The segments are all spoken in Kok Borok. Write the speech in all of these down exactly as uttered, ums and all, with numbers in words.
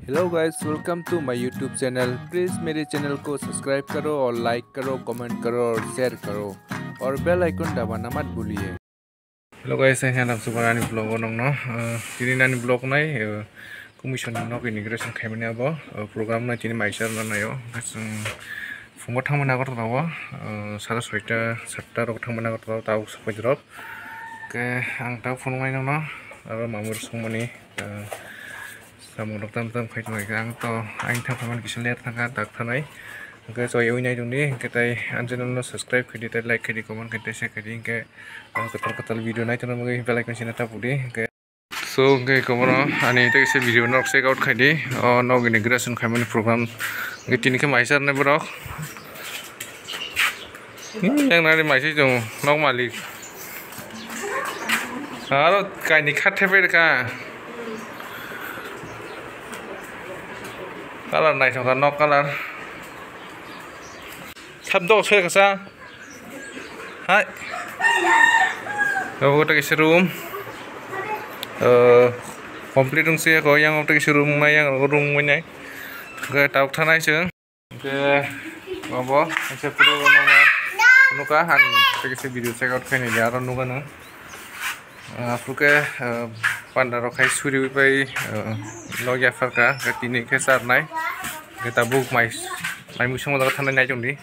Hello guys, welcome to my YouTube channel. Please मेरे चैनल को सब्सक्राइब करो और लाइक करो, कमेंट करो और शेयर करो और बेल आइकन दबाना मत भूलिए। Hello guys, ang Hanam Subar ani vlog o nongno, uh, tini nani vlog nai, uh, commission nok inauguration khaimani abo, uh, program nai tini maisa rwna naio. Chwng phungo thangmani Agartala o, uh, sara soita satta rok thangmani Agartala o tabuk sokphaidi rok. Khe ang tabuk phunuknai nongno, aro mamwi rok songmani, uh, samung rok tam tam khai tongo. Ang to ang thang phaimani kisa ler thangkha, tak thanai. Hwnkhe chwng ui nai tongdi, hwnkhe tai ang channel no subscribe khaidi, tai like khaidi, comment khaidi, share khaidi, hwnkhe ang kwtal kwtal video nai tongna bagwi bell icon sina tapudi, hwnkhe. So, hwnkhe kobono ani tei kisa video no check out khaidi, o nog inauguration khaimani program, hwnkhe tini khe maisa rwnai borok. Hmm, yang nari maisai tongo, nok malik. Aro kaini kha thepai rwkha. Colour naithok kha, nok colour. Sab dok soi kasa. Hai. Obo tei kisa room. Eh, complete wng se ko, yang obo tei kisa room nai, yang room nai. Ke tabuk thanai se. Hwnkhe obo kaisa photo no nukha, ani tei kaisa video check out khainai aro nukha nw. Ah, hwnkhe, ah, panda rok hai suriwi pai, ah, nok yapharkha, hwnkhe tini khe charnai. Hwnkhe tabuk mai, mai mui songma jaga thanai nai tongdi.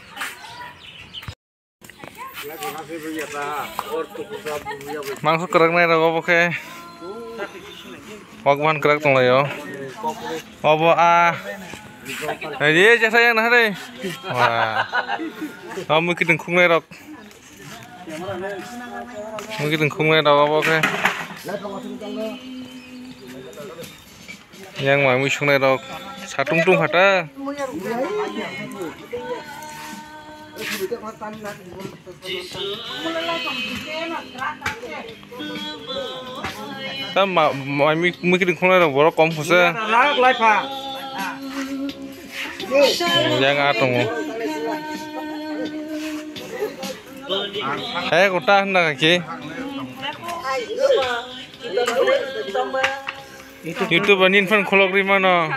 Mangso kwrak nai rok obo khe. Wak bahan kwrak tong lai o. Obo a. Ai, ye, jasa yang nah re. Wah. Obo mui kiting khung nai rok. Mui kiting khung nai rok obo khe. Yang mai mui sungnai rok satung tung kha ta. Ta ma, mai mui, mui kiting khungnai rok borok kom khusa. Yang a tongo. Hai kota hwnna kaki. YouTube ani phone khulok ri mano.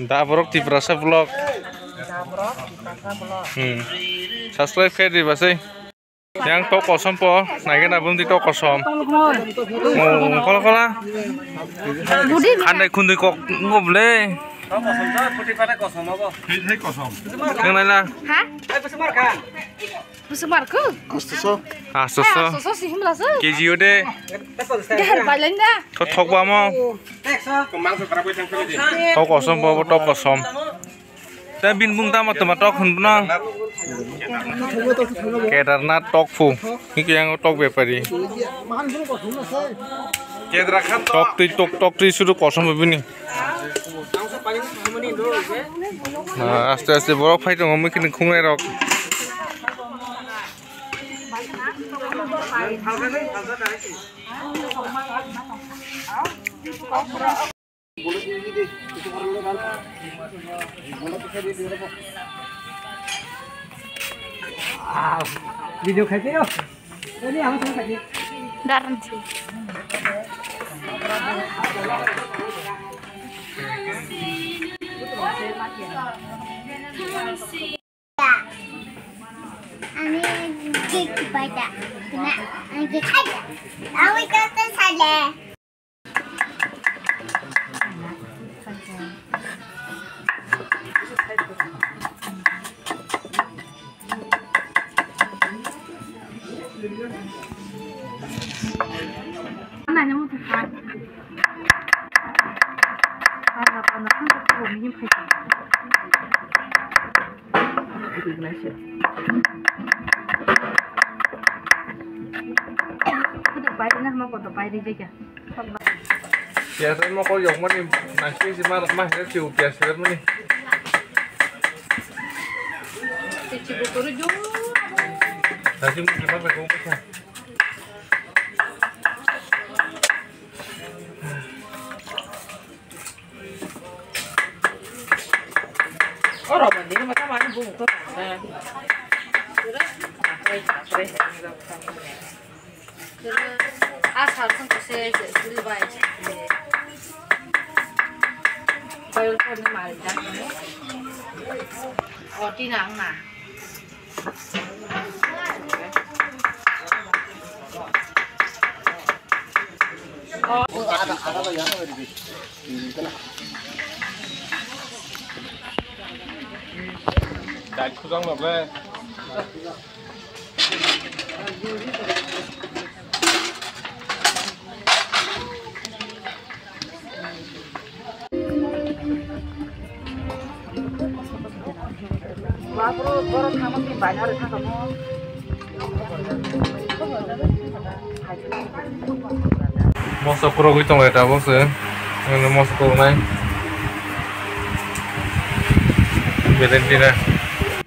Da borok Tiprasa vlog. Hmm. Subscribe khai di basai. Yang tok kosom po, naikhe na bumdi tok kosom. Oh, kola kola. Handai khundui kok ngo ble. Yang naila. Ha? Busu markhu? Astoso. Astoso. Astoso si himla so. K G o de. Dehar bailain da. Tho thok ba mo. Tok kosom bo, bo tok kosom. Ta bin bung tamo toma tok hun bno. Kedarnath tok phu. Hiki yang tok bepari. Tok twi tok, tok twi sudu kosom bini. Ah, aste aste borok phai tongo, mui khini khungnai rok. Video khai teo. Daran si. Ani gate bai da. Kena ani gate bai da. Awi kata sale. Piyas ai mokol yokmani nangsi si ma ma hera si piyas hera mani. Nangsi mokol ma bai kong kasa. Oro mandi ni mata mani bung to tangsa. Apre, apre, apre, apre. Sal song ko se, se, se, bai. Bai, bai, ni mari da. O, ti na, na. Dai khujang no ble. Moso kwrwgwi tonglai tabuk se. Moso kwrwngnai. Valentina.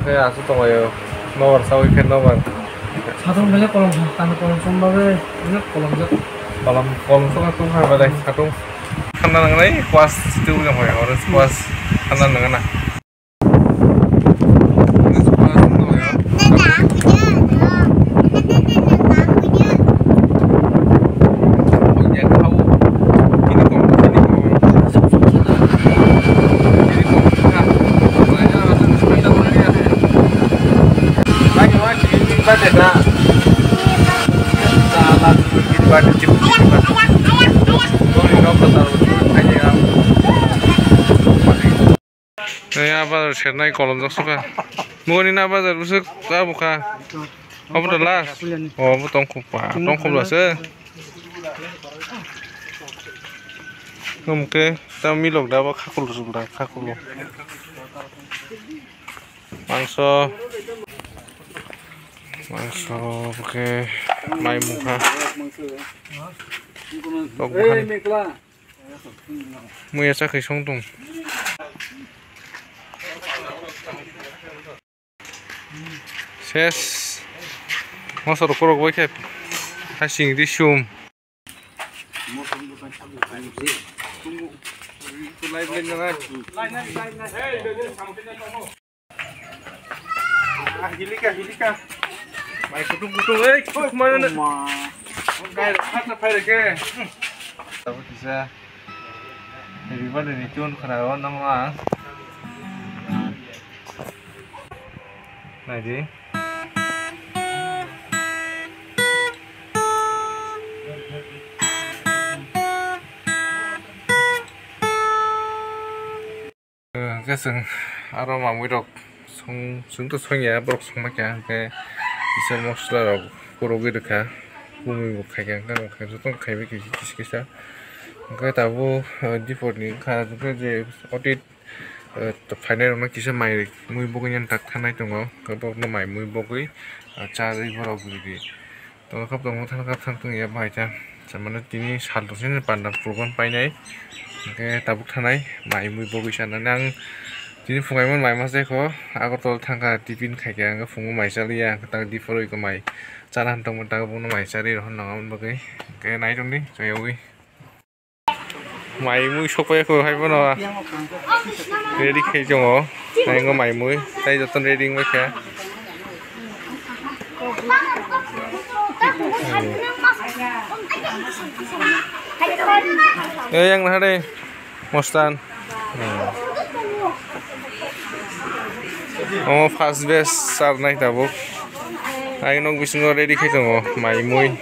Khe aswk tonglaio. Nobar sawi khe nobar. Satung belai kolom sa, tani kolom som bagwi belai kolom jak. Kolom, kolom sok tong kha belai satung. Thanda nangnai, kwas situ wngya hoi, orange kwas thanda nangna. Nini a bazar sernai kolom jak suka. Moni na bazar busuk abo kha. Abo to last. O, abo tongkhu pa, tongkhu lase. Hum ke ta milok da ba khakulu sumda khakulu. Mangso. Mangso ke mai mukha. Tok buhan. Muya chakhai song tong. Ses. Mosor korok bai khe hasing di sum. Ah, hilika, hilika. Mai kutung kutung, eh, kutung mana na? Kai rasa phai reke. Tabuk kisa. Happy birthday ni tune khna o nang ma. Nai di. Hwnkhe chwng aro mamwi rok song, chwng to songya, borok songma kha, hwnkhe kisa mosola rok kwrwgwi rwkha, bumui bo khaikha, hwnkhe jotono khaiwi kisa kisa, hwnkhe tabuk, eh, dipor ni wngkha, hwnkhe je otit, eh, phainai rokno kisa mai mui bogwi nani tak thanai tongo, hwnkhe borokno mai mui bogwi, ah, charwi borok rwdi. Tongkha tongkha thangkha thangthung ya bahai ta. Samano tini sal tongsa ni panda program painai. Hwnkhe tabuk thanai mai mui bogwi sanani ang tini phungaimon mai ma se kho. Agartala thangkha tiffin khaikha hwnkhe phungo mai chaliya hwnkhe tak dipor oi kho mai chana hantongmani tak bono mai charwi rohor nang aboni bagwi. Hwnkhe nai tongdi chayogwi. Mai mui sokpai kho hai bono. Ready khai tongo. Nai ngo mai mui. Tai joto ready wngbai kha. Eh, yang nah deh. Mostan. Hmm. Oh, first base sar nai tabuk. Ai nok bisingo ready khai tongo. Mai mui.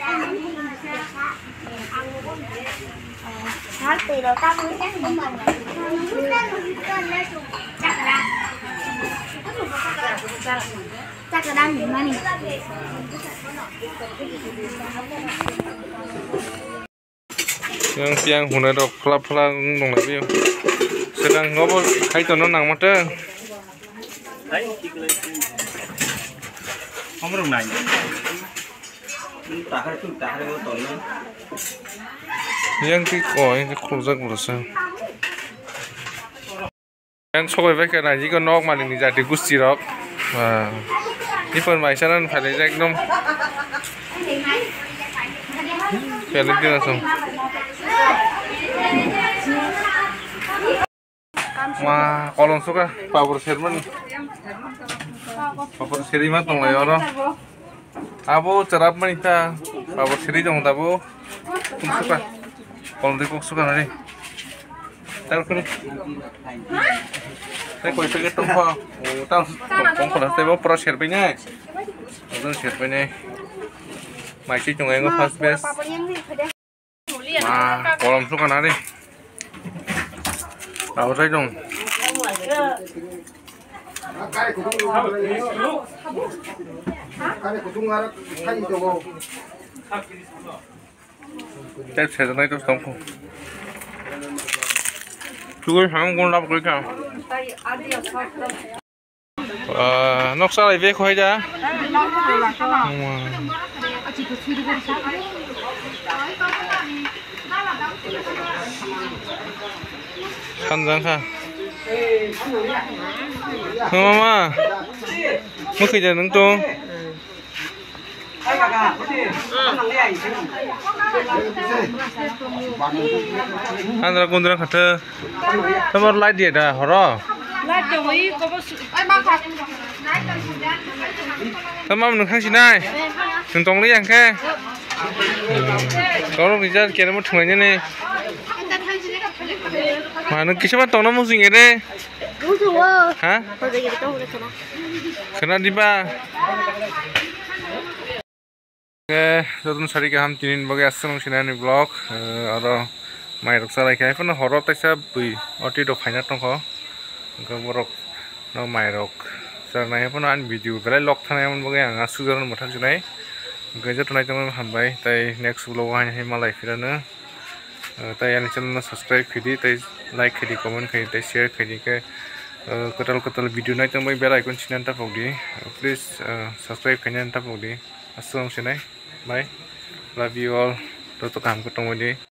Yang tiang hunai rok phlap phlap wng dong lai. Sedang ngobo hai tono nang mate. Hai, tik lai. Omrong nai. Tahar tu tahar mo tolna. Yang tik ko, yang tik khurjak bwlasa. Yang sokoi bai khe nai jikon nok malik ni jati gusti rok. Ah. Ipon mai sana phalai jak nom. Phalai dina song. Ma, kolom suka, pabor sermani. Pabor serima tonglai oro. Abo cherap mani ta, abo siri jong dabo. Kum suka. Kol di kok suka nari. Tar kuri. Tei koi packet tong kho. O, tang tong kho na, tei bo pura serpai nai. Bo serpai nai. Mai si tong engo first best. Ma, kolom suka nari. Abo sai dong. Tei sejanai to tongkho. Tugui samung gun lab gui kha. Ah, noksa lai bek hoi da. Sanjang kha. Mama, mukhi da nung to. Andra kundra khatha. Tamar light dia da horo. Light dong, i kobo su-, ai, ma kha. Tamam nung khang sinai. Nung tong li yang khe. Toro rijal kene mo thungai ne. Ma nung kisa ma tong na mo sing ere. Ha? Khana diba? Khe jotono sari kaham tini ni bagwi aswk nung sinani vlog, eh, aro mairok chalai khe, haiphano horo taisa bui oti rok phaina tongkho, hwnkhe borok no mairok chanai, haiphano ani video belai log thani, aboni bagwi ang aswk jorokno mwthang sinai, hwnkhe joto naitongmani hambai, tei next vlog o haino hai malai phirano. Eh, tei ani channel no subscribe khaidi, tei like khaidi, comment khaidi, tei share khaidi, khe, eh, kwtal kwtal video naitongbai bell icon sinani taphok di. Please, eh, subscribe khainani taphok di. Aswk sinai. Bye. Love you all. Joto kaham khe tongbai di.